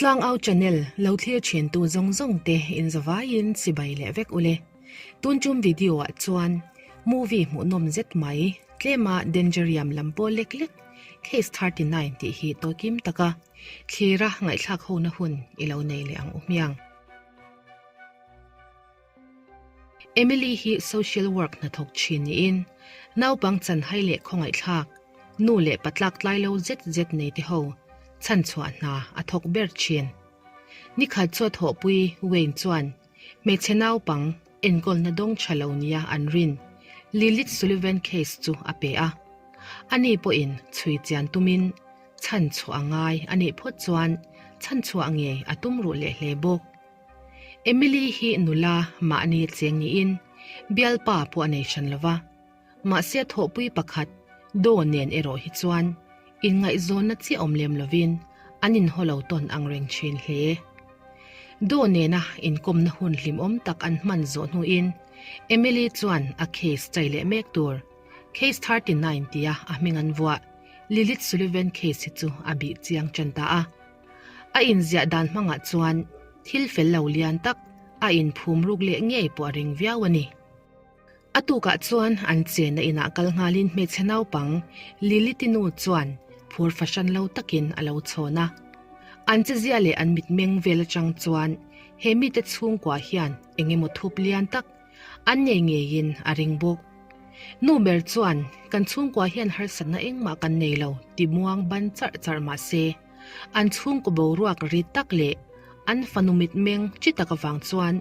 Tlangau channel lo thlir thin tu zawng zawng te in zavaiin chibai leh vek ule. Tun tum video ah chuan movie hmuhnawm zet mai tlema Dangerium lam pawh lek lek Case 39 tih hi tawikim taka thlira ngaihthlak hona hun i lo nei leh ang u hmiang. Emily hi social work hnathawk thin niin naupang chanhai leh khawngaihthlak, nu leh patlak tlai lo zet zet nei te ho chhanchhuah hna a thawk ber thin. Nikhat chu a thawhpui Wayne chuan hmeichhe naupang enkawlna dawng tha lo nia an rin Lilith Sullivan case chu a pe a. Ani pawhin chhui chian tumin chhanchhuah a ngai a nih phawt chuan chhanchhuah ngei a tum ruh leh hle bawk. Emily hi nula mahni cheng niin bialpa pawh a nei hran lo va, mahse thawhpui pakhat Daw nen erawh hi chuan inngaihzawnna chiah awm lem lovin an inhaw lo tawn ang reng thin hle. Daw nena inkawmna hun hlimawm tak an hman zawh hnuin Emily chuan a case chai leh mek tur Case 39 tia a hming an vuah Lilith Sullivan case hi chu a bih chiang tan ta a. A inziah dan hmangah chuan thil fel lo lian tak a inphum ruk leh ngei pawh a ring viau a ni. A tukah chuan an chenna inah kal nghalin hmeichhe naupang Lilith-i nu chuan phur fahran lo takin a lo chhawn a. An chezia leh an mitmeng vel atang chuan he mite chhungkua hian eng emaw thup lian tak an nei ngeiin a ring bawk. Nu ber chuan kan chhungkua hian harsatna engmah kan nei lo ti muang ban charh charh mah se, An chhungkaw boruak ri tak leh an fanu mitmeng chi tak avang chuan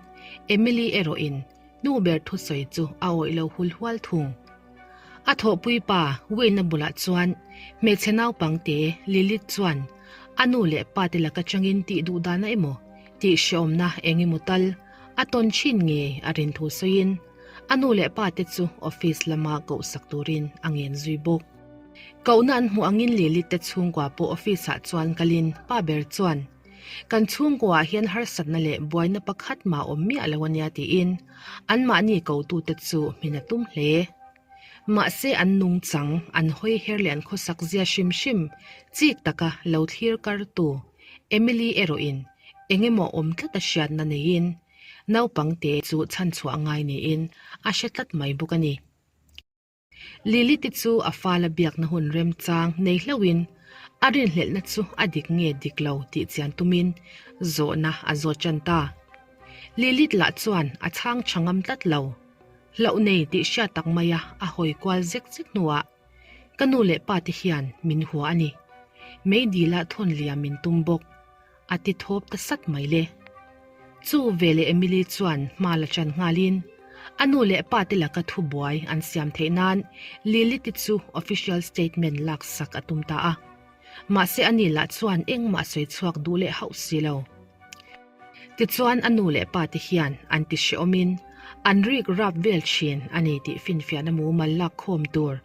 Emily erawhin nu ber thusawi chu a awih lo hul hual thung. A thawhpui pa Wayne-a bulah chuan hmeichhe naupangte Lilith chuan a nu leh pa te laka changin tih duh dana emaw tih hreawmna eng emaw tal a tawn thin ngei a rin thu sawiin a nu leh pa te chu office lama kohsak turin a ngen zui bawk. Kohna an hmuh angin Lilith te chhungkua pawh office ah chuan kalin pa ber chuan, Kan chhungkua ah hian harsatna leh buaina pakhat mah awm miah lo ania tiin anmahni kotute chu hmin a tum hle. Mahse an nungchang, an hawi her leh an khawsak zia hrim hrim chik taka lo thlir kartu Emily erawhin eng emaw awm tlat a hriatna neiin naupangte chu chhanchhuah ngai niin a hre tlat mai bawk a ni. Lilith-i chu a fala biakna hun remchang nei hlauhin a rinhlelhna chu a dik nge dik lo tih chian tumin zawhna a zawt tan ta. Lilith lah chuan a chhang tha ngam tlat lo. Hlauh nei tih hriat tak maia a hawi kual zek zek hnuah, Ka nu leh pa te hian min hua a ni. Meidila thawn liam min tum bawk. A ti thawp ta sat mai le. Chu veleh Emily chuan hma la ṭan nghalin a nu leh pa te laka thubuai an siam theih nan Lilith-i chu official statement laksak a tum ta a. Mahse ani lah chuan engmah sawi chhuak duh leh hauh si lo. Tichuan a nu leh pa te hian an ti hrehawmin an rik rap vel ṭhin a ni tih finfiahna mumal lakkhawm tur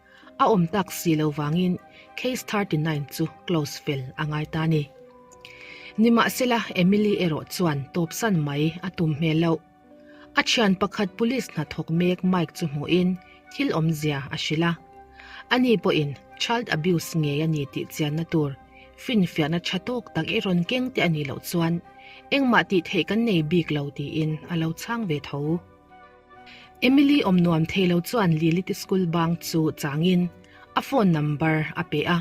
a awm tak si lo vangin case 39 chu close fel a ngai ta a ni. Nimahsela Emily erawh chuan tawpsan mai a tum hmel loh. A thian pakhat police hnathawk mek Mike chu hmuhin thil awmzia a hrilh a. Ani pawhin child abuse ngei a ni tih chianna tur finfiahna tha tawk tak i rawn keng te a nih loh chuan engmah tih theih kan nei bik lo tiin a lo chhang ve tho. Emily awm nuam thei lo chuan Lilith school bang chu changin a phone number a pe a.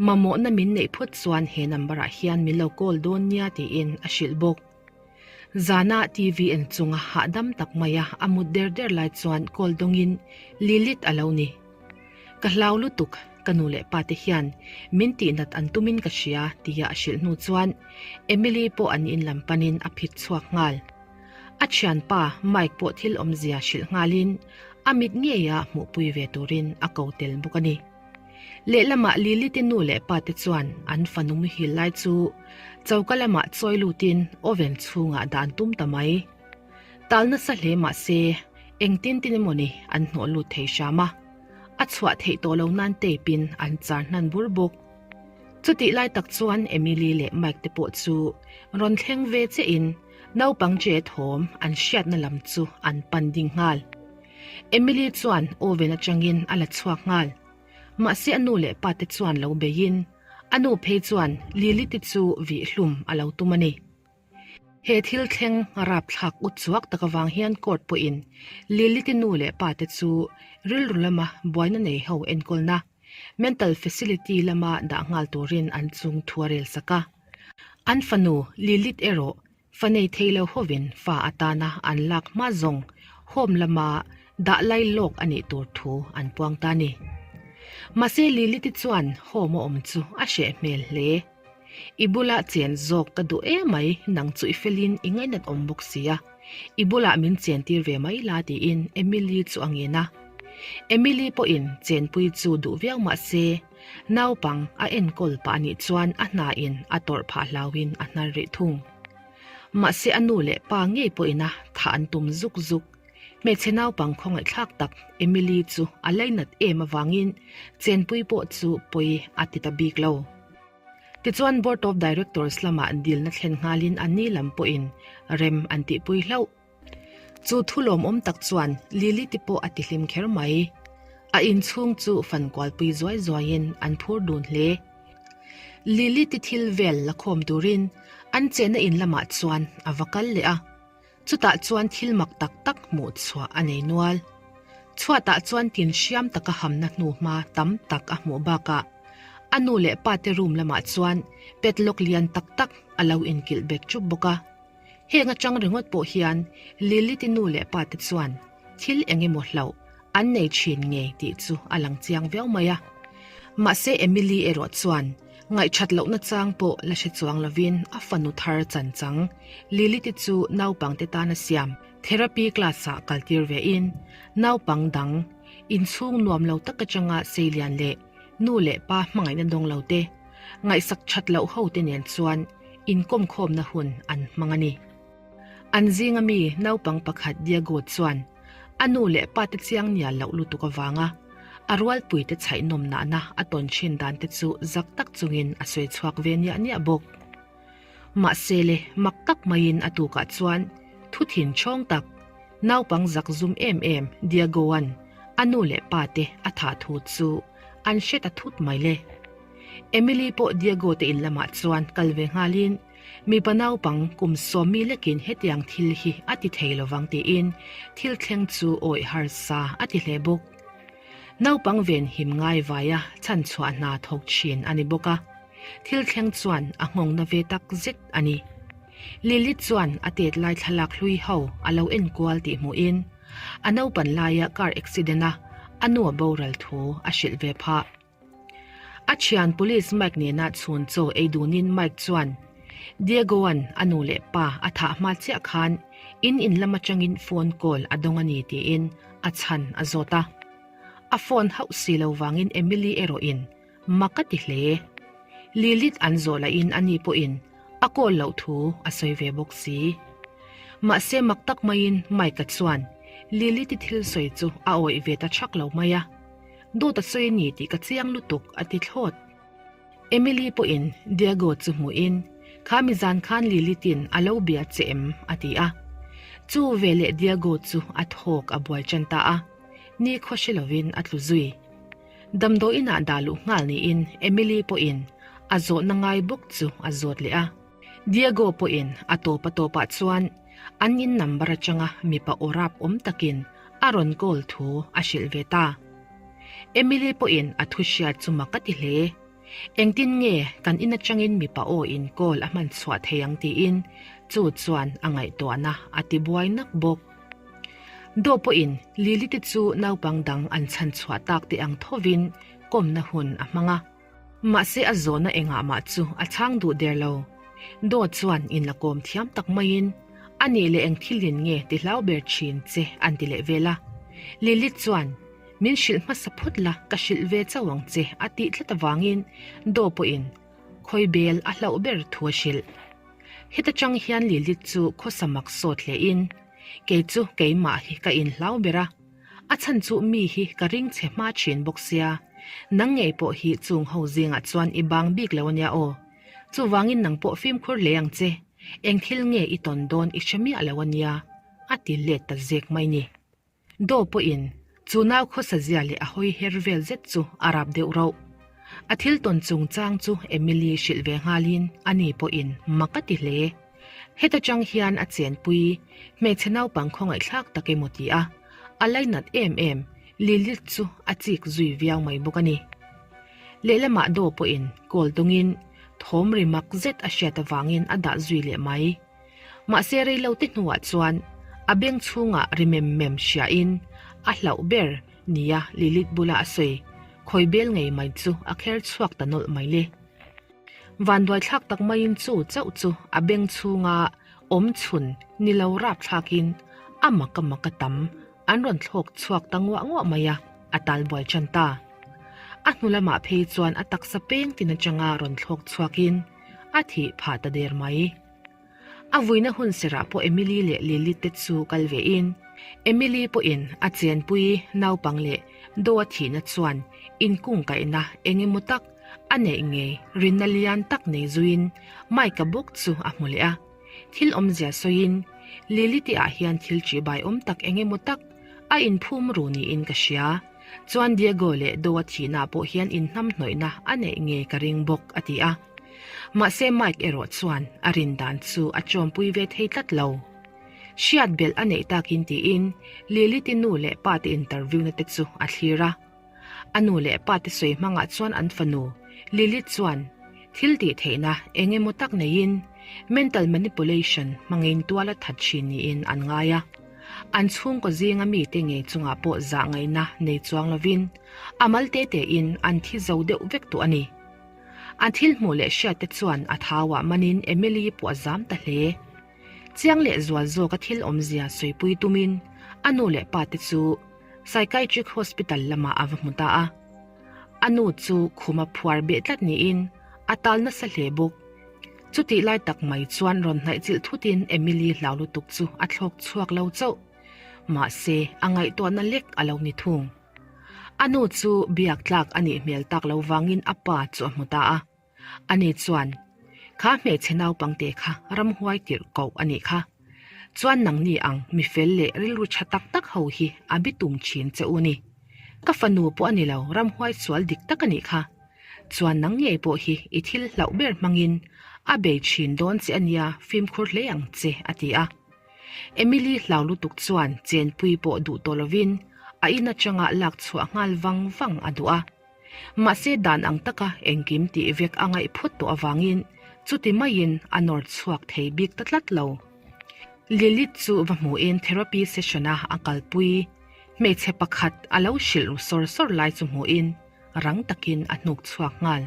Mamawhna min neih phawt chuan he number ah hian min lo call dawn nia tiin a hrilh bawk. Zana TV en chunga hahdam tak maia a mut der der lai chuan call dawngin Lilith a lo ni. Ka hlau lutuk, ka nu leh pa te hian min tihnat an tumin ka hria tia a hrilh hnu chuan Emily pawh an in lam panin a phit chhuak nghal. A thianpa Mike pawh thil awmzia hrilh nghalin a mit ngeia hmuhpui ve turin a ko tel bawk a ni. Lehlamah Lilith-i nu leh pa te chuan an fanu muhil lai chu choka lamah chawi lutin oven chhungah dah an tum ta mai. Tal nasa hle mah se engtin tin emawni an hnawh lut thei hram a, a chhuah theih tawh lo nan tape in an char hnan bur bawk. Chutih lai tak chuan Emily leh Mike te pawh chu rawn thleng ve chiah in naupang che thawm an hriatna lam chu an pan ding nghal. Emily chuan oven atangin a la chhuak nghal. Mahse a nu leh pa te chuan lo beiin. A nu phei chuan Lilith-i chu vih hlum a lo tum a ni. He thil thleng rapthlak ut chuak tak avang hian court pawhin Lilith-i nu leh pa te chu rilru lama buaina nei ho enkawlna, mental facility, lama dah nghal turin an chung thu a rel sak a. An fanu Lilith erawh Fa nei thei lo hovin fa atana an lak hma zawng home lama dah lai lawk a nih tur thu an puang ta ni. Mahse Lilith-i chuan home a awm chu a hreh hmel hle. I bula chen zawk ka duh emai nang chu i felin i ngainat awm bawk sia, i bulah min chentir ve mai la tiin Emily chu a ngen a. Emily pawhin chenpui chu duh viau mahse, Naupang a enkawl pah anih chuan a hna in a tawrh phah hlauhin a hnar rih thung. Mahse a nu leh pa ngei pawhin a thah an tum zuk zuk. Hmeichhe naupang khawngaihthlak tak Emily chu a lainat em avangin chenpui pawh chu pawi a ti ta bik lo. Tichuan Board of Directors lamah dilna thlen nghalin a ni lam pawhin rem an tihpui hlauh. Chu thu lawmawm tak chuan Lily te pawh a ti hlim kher mai. A inchhung chu fan kualpui zuai zuaiin an phur dun hle. Lily te thil vel la khawm turin an chenna in lamah chuan a va kal leh a, chutah chuan thil mak tak tak hmuh chhuah a nei nual. Chhuatah chuan tin hriam taka hamna hnuhma tam tak a hmuh bakah a nu leh pa te room lamah chuan padlock lian tak tak a lo inkilh bet chup bawk a. Heng atang ringawt pawh hian Lilith-i nu leh pa te chuan thil eng emaw hlauh an nei thin ngei tih chu a lang chiang viau mai a. Mahse Emily erawh chuan ngaihthat lohna chang pawh la hre chuang lovin a fanu thar chan chang Lilith-i chu naupangte tana siam therapy class-ah kaltir vein naupang dang inchhung nuam lo tak atanga seilian leh nu leh pa hmangaihna dawng lo te ngaihsak that loh ho te nen chuan inkawmkhawmna hun an hmang a ni. An zinga mi naupang pakhat Diego chuan a nu leh pa te chiang nial loh lutuk avanga a rualpui te chhaihnawm nahna a tawn thin dan te chu zak tak chungin a sawi chhuak ve niah niah bawk. Mahse le mak tak maiin a tukah chuan thu thin chhawng tak naupang zak zum em em Diego-a'n a nu leh pa te a thah thu chu an hre ta thut mai le. Emily pawh Diego te in lamah chuan kal ve nghalin mipa naupang kum sawmmi lekin hetiang thil hi a ti thei lovang tiin thil thleng chu awih harsa a ti hle bawk. Naupang ven him ngai vaia chhanchhuah hna thawk thin a ni bawk a, thil thleng chuan a nghawng na ve tak zet a ni. Lilith chuan a tet lai thlalak hlui ho a lo enkual tih hmuhin a naupan laia car accident a a nu a boral thu a hrilh ve phah. A thian Police Mike nena chhun chaw ei dunin Mike chuan Diego-a'n a nu leh pa a thah hma chiah khan in in lam atangin phone call a dawng a ni tiin a chhan a zawt a. A phone hauh si lo vangin Emily erawhin mak a ti hle. Lilith an zawh lahin ani pawhin a call loh thu a sawi ve bawk si. Mahse mak tak maiin Mike-a chuan Lilith-i thil sawi chu a awih ve ta thak lo mai a. Dawt a sawi a ni tih ka chiang lutuk a ti thlawt. Emily pawhin Diego chu hmuhin, Kha mi zan khan Lilith-in a lo bia che em? a ti a. Chu veleh Diego chu a thawk a buai tan ta a, ni khaw hre lovin a tlu zui. Damdawiinah dah luh nghal niin Emily pawhin a zawhna ngai bawk chu a zawt leh a. Diego pawhin a tawp a tawpah chuan an in number atanga mipa aw rap awm takin a rawn call thu a hrilh ve ta. Emily pawhin a thu hriat chu mak a ti hle. Engtin nge kan in atangin mipa aw in call a hman chhuah thei ang tiin chu chuan a ngaihtuahna a ti buai nak bawk. Daw pawhin Lily te chu naupang dang an chhan chhuah tak te ang thovin kawmna hun a hmang a. Mahse a zawhna engah mah chu a chhang duh der lo. Daw chuan in la kawm thiam tak maiin a nih leh eng thilin nge ti hlau ber thin che an ti leh vel a. Lilith chuan min hrilh hmasa phawt la ka hrilh ve chauh ang che a tih tlat avangin Daw pawhin khawi bel a hlauh ber thu a hrilh. Heta tang hian Lilith chu khawsa mak sawt hlein kei chu keimah hi ka inhlau ber a, A chhan chu mi hi ka ring chhe hma thin bawk sia, nang ngei pawh hi chung ho zingah chuan i bang bik lo ania aw. Chuvangin nang pawh fimkhur hle ang che, eng thil nge i tawn dawn i hre miah lo ania, a ti let ta zek mai ni. Daw pawhin chu nau khawsa zia leh a hawi her vel zet chu a rap deuh rauh. A thil tawn chungchang chu Emily hrilh ve nghalin ani pawhin mak a ti hle. Heta tang hian a chenpui hmeichhe naupang khawngaihthlak tak emaw ti a, a lainat em em Lilith chu a chik zui viau mai bawk a ni. Lehlamah Daw pawhin call tawngin thawm ri mak zet a hriat avangin a dah zui leh mai. Mahse reilote hnuah chuan a beng chhungah ri mem mem hriain a hlauh ber nia Lilith bula a sawi khawi bel ngei mai chu a kher chhuak ta nawlh mai le. Vanduaithlak tak maiin chu chauh chu a beng chhunga awm chhun ni lo rapthlakin a mak a mak a tam an rawn thlawk chhuak ta nguah nguah mai a, a talbuai tan ta. A hnu lamah phei chuan a taksa peng tin atanga rawn thlawk chhuakin a thih phah ta der mai. A vuina hun serah pawh Emily leh Lily te chu kal ve in, Emily pawhin a chenpui naupang leh do a thihna chuan inkungkaihna eng emaw tak a neih ngei rinna lian tak nei zuiin Mike-a bawk chu a hmu leh a. Thil awmzia sawiin Lily te ah hian thil ṭihbai awm tak eng emaw tak a inphum ru niin ka hria. Chuan Diego leh Do-a thihna pawh hian inhnamhnawihna a neih ngei ka ring bawk a ti a. Mahse Mike erawh chuan a rin dan chu a chawmpui ve thei tlat lo. Hriat belh a neih takin tiin Lilith-i nu leh pa te interview na te chu a thlir a. A nu leh pa te sawi hmangah chuan an fanu Lilith chuan thil tih theihna eng emaw tak neiin mental manipulation hmangin tual a that thin niin an ngai a. An chhungkaw zinga mite ngei chungah pawh zah ngaihna nei chuang lovin a mal te tein an thi zo deuh vek tawh a ni. An thil hmuh leh hriat te chuan a thauah manin Emily pawh a zam ta hle. Chiang leh zual zawka thil awmzia sawipui tumin a nu leh pa te chu Psychiatric Hospital lamah a va hmu ta a. A nu chu khuma phuar beh tlat niin a tal nasa hle bawk. Chutih lai tak mai chuan rawn hnaih chilh thutin Emily hlau lutuk chu a thlawk chhuak lo chauh. Mahse, a ngaihtuahna lek a lo ni thung. A nu chu biak tlak a nih hmel tak lo vangin a pa chu a hmu ta a. Ani chuan, Kha hmeichhe naupangte kha ramhuai tirh koh a nih kha. Chuan nangni ang mi fel leh rilru tha tak tak ho hi a bitum thin che u ni. Ka fanu pawh a ni lo, ramhuai sual dik tak a nih kha. Chuan nang ngei pawh hi i thil hlauh ber hmangin a bei thin dawn che a nia, fimkhur hle ang che, a ti a. Emily hlau lutuk chuan chenpui pawh duh tawh lovin a in atanga lak chhuah nghal vang vang a duh a. Mahse dan ang taka engkim tih vek a ngaih phut tawh avangin chuti maiin a nawr chhuak thei bik ta tlat lo. Lilith chu va hmuhin therapy session a a kalpui hmeichhe pakhat a lo hrilh ru sawr sawr lai chu hmuhin rang takin a hnuk chhuak nghal.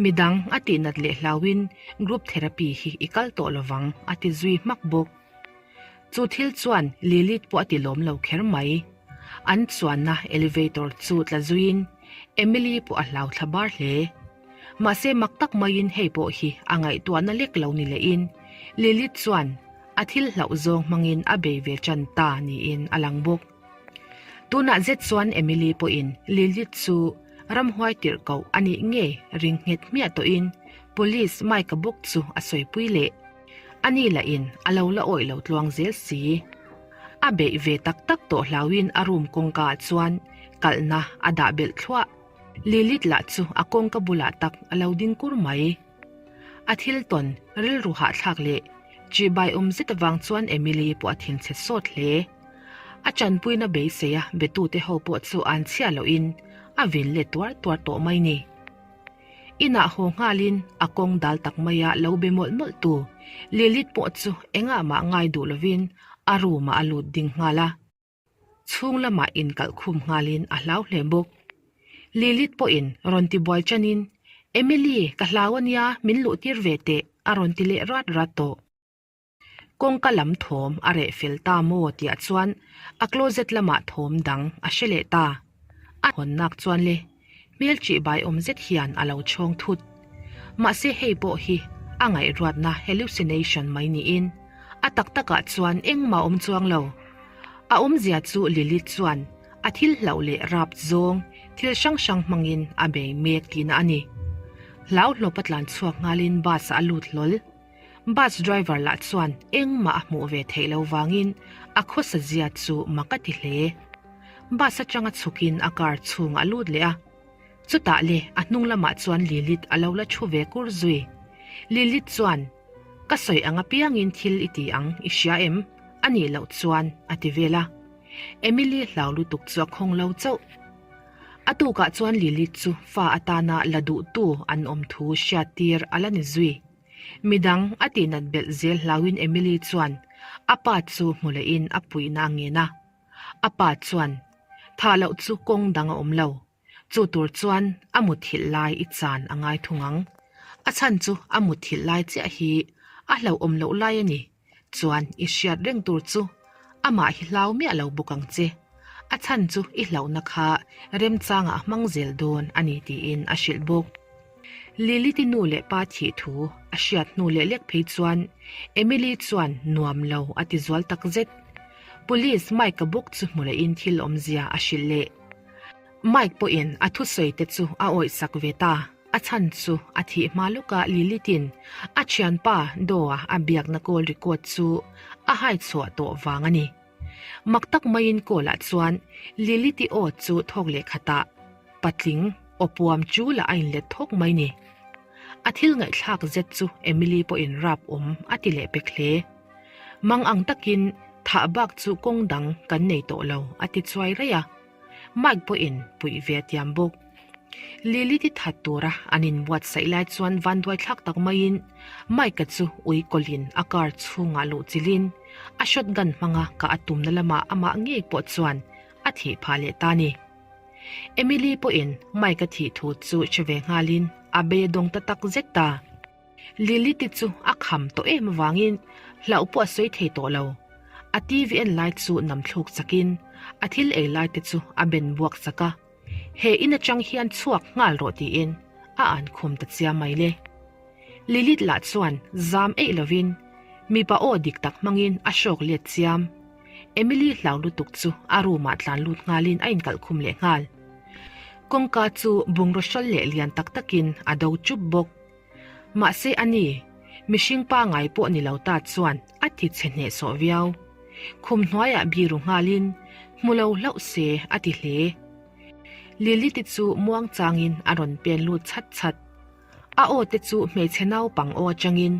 Midang a tihnat leh hlauhin group therapy hi i kal tawh lovang a ti zui hmak bawk. Chu thil chuan Lilith pawh a ti lawm lo kher mai. An chuanna elevator chu tla zuiin Emily pawh a hlau thla bar hle. Mahse mak tak maiin hei pawh hi a ngaihtuahna lek lo ni lehin Lilith chuan a thil hlauh zawng hmangin a bei ve tan ta niin a lang bawk. Tunah zet chuan Emily pawhin Lilith chu ramhuai tirh koh a nih ngei ring nghet hmiah tawhin Police Mike-a bawk chu a sawipui leh. A ni lahin a lo la awih lo tluang zel si. A beih ve tak tak tawh hlauhin a room kawngka ah chuan kalhna a dah belh thluah. Lilith lah chu a kawngka bulah tak a lo ding kur mai. A thil tawn rilru hahthlak leh ṭihbai awm zet avang chuan Emily pawh a thinchhe sawt hle. A ṭanpuina beisei a betute ho pawh chu an chhiah lohin a vin let tuar tuar tawh mai ni. Inah haw nghalin a kawng dal tak maia lo be mawlh mawlh tu Lilith pawh chu engah mah ngai duh lovin a room ah a lut ding nghal a. Chhung lamah inkalh khum nghalin a hlau hle bawk. Lilith pawhin rawn ti buai chanin, Emily, ka hlau ania, min luh tir ve teh, a rawn ti leh rat rat tawh. Kawngka lam thawm a reh fel ta maw tihah chuan a closet lamah thawm dang a hre leh ta. A hawn nak chuan le hmel ṭihbai awm zet hian a lo chhawng thut. Mahse hei pawh hi a ngaihruatna hallucination mai niin a tak takah chuan engmah awm chuang lo. A awmzia chu Lilith chuan a thil hlauh leh rap zawng thil hrang hrang hmangin a bei mek tihna a ni. Hlauhlawp a tlan chhuak nghalin bus ah a lut hlawl. Bus driver lah chuan engmah a hmuh ve theih lo vangin a khawsa zia chu mak a ti hle. Bus atanga chhukin a car chhungah a lut leh a. Chutah le a hnung lamah chuan Lilith a lo la thu ve kur zui. Lilith chuan, Ka sawi ang apiangin thil i ti ang, i hria em? A nih loh chuan, a ti vel a. Emily hlau lutuk chu a khawng lo chauh. A tukah chuan Lilith chu fa atana la duhtu an awm thu hriattir a la ni zui. Midang a tihnat belh zel hlauin Emily chuan a pa chu hmu lehin a puihna a ngen a. A pa chuan, Thah loh chu kawng dang a awm lo. Chu tur chuan a muthilh lai i chan a ngai thung ang. A chhan chu a muthilh lai chiah hi a hlauhawm loh lai a ni. Chuan i hriat reng tur chu amah hi hlau miah lo bawk ang che. A chhan chu i hlauhna kha remchangah a hmang zel dawn a ni tiin a hrilh bawk. Lilith-i nu leh pa thih thu a hriat hnu leh lek phei chuan Emily chuan nuam lo a ti zual tak zet. Police Mike-a bawk chu hmu lehin thil awmzia a hrilh leh. Mike pawhin a thusawi te chu a awihsak ve ta. A chhan chu a thih hma lawkah Lilith-in a thianpa Doa a biakna call record chu a hai chhuah tawh vang a ni. Mak tak maiin call-ah chuan Lilith-i aw chu thawk leh khatah patling aw puam chu lah a inlet thawk mai ni. A thil ngaihthlak zet chu Emily pawhin rap awm a ti leh pek hle. Mang ang takin thah bak chu kawng dang kan nei tawh lo a ti chuai raih a. Mike pawhin puih ve a tiam bawk. Lily ti that tura an inbuatsaih lai chuan vanduai thlak tak maiin Mike-a chu ui kawlhin a car chhungah luh chilhin a shotgun hmanga kah a tumna lamah amah ngei pawh chuan a thih phah leh ta a ni. Emily pawhin Mike-a thih thu chu hre ve nghalin a bei a dawng ta tak zet ta. Lily te chu a kham tawh em avangin hlauh pawh a sawi thei tawh lo. A TV en lai chu nam thluk chakin a thil ei lai te chu a ben buak chak a. He in atang hian chhuak nghal rawh tiin a an khum ta chiam mai le. Lilith lah chuan zam eih lovin mipa aw dik tak hmangin a hrawk let chiam. Emily hlau lutuk chu a room ah tlan lut nghalin a inkalh khum leh nghal. Kawngka chu bungraw hral leh lian tak takin a do chup bawk. Mahse a ni, mihring pangai pawh ni lo ta chuan a ti chhe hnehsawh viau. Khum hnuaiah biru nghalin hmu lo hlauh se a ti hle. Lilith-i chu muang changin a rawn pen lut chhat chhat. A aw te chu hmeichhe naupang aw atangin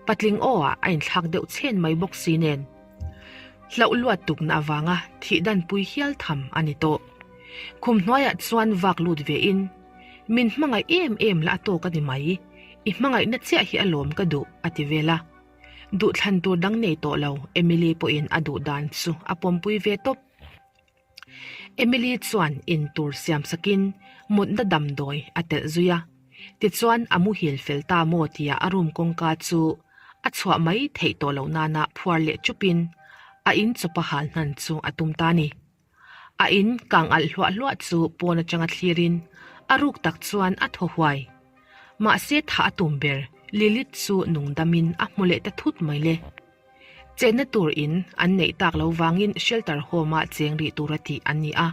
patling aw ah a inthlak deuh chhen mai bawk si nen. Hlauh luat tukna avanga thih danpui hial tham a ni tawh. Khum hnuaiah chuan vak lut vein Min hmangaih em em la a tawk a ni mai, i hmangaihna chiah hi a lawm ka duh a ti vel a. Duhthlan tur dang nei tawh lo Emily pawhin a duh dan chu a pawmpui ve tawp. Emily chuan in tur siam sakin mutna damdawi a telh zui a, tichuan a muhil fel ta maw tia a room kawngka chu a chhuah mai theih tawh loh nana phuar leh chupin a in chawpa hal hnan chu a tum ta a ni. A in kang alh hluah hluah chu pawn atanga thlirin a ruk tak chuan a thaw huai. Mahse thah a tum ber Lilith chu nungdamin a hmu leh ta thut mai le. Chenna tur in an neih tak lo vangin shelter home ah cheng rih tura tih an ni a.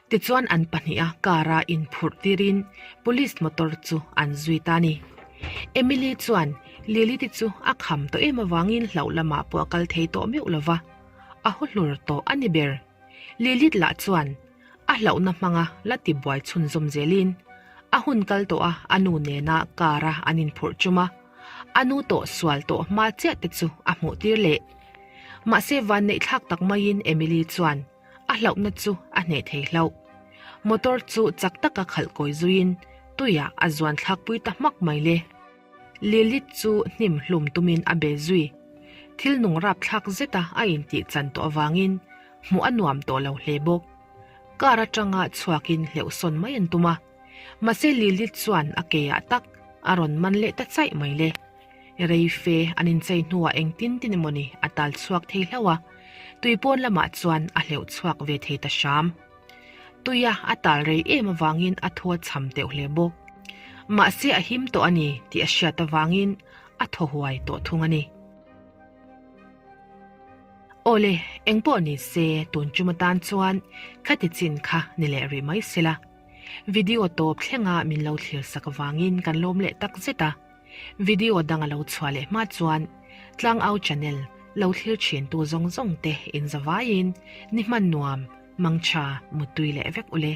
Tichuan an pahniha car a inphurh tirin police motor chu an zui ta a ni. Emily chuan Lilith-i chu a kham tawh em avangin hlauh lamah pawh a kal thei tawh meuh lova. A haw hlur tawh a ni ber. Lilith lah chuan a hlauhna hmanga la ti buai chhunzawm zelin a hun kal tawh a a nu nena car a an inphurh chum a, a nu tawh sual tawh hma chiah te chu a hmuh tir leh. Mahse vanneih thlak tak maiin Emily chuan a hlauhna chu a hneh thei hlauh. Motor chu chak taka khalh kawi zuiin tuiah a zuan thlak pui ta hmak mai le. Lilith chu hnim hlum tumin a be zui. Thil nung rapthlak zeta a intih chan tawh avangin hmuh a nuam tawh lo hle bawk. Car atanga chhuakin hleuhsawn mai an tum a, mahse Lilith chuan a keah tak a rawn man leh ta chaih mai le. Rei fe an inchei hnuah engtin tin emawni a tal chhuak thei hlauh a, tui pawn lamah chuan a hleuh chhuak ve thei ta hram. Tuia a tal rei em avangin a thaw cham teuh hle bawk. Mahse a him tawh a ni tih a hriat avangin a thaw huai tawh thung a ni. Awle, engpawh ni se tun chum atan chuan khati chin kha ni leh rih mai sela. Video tawp thlenga min lo thlir sak avangin kan lawm leh tak zet a. Video dang a lo chhuah leh hma chuan Tlangau channel lo thlir thin tu zawng zawng te in zavaiin ni hman nuam, mangtha, muttui leh vek ule.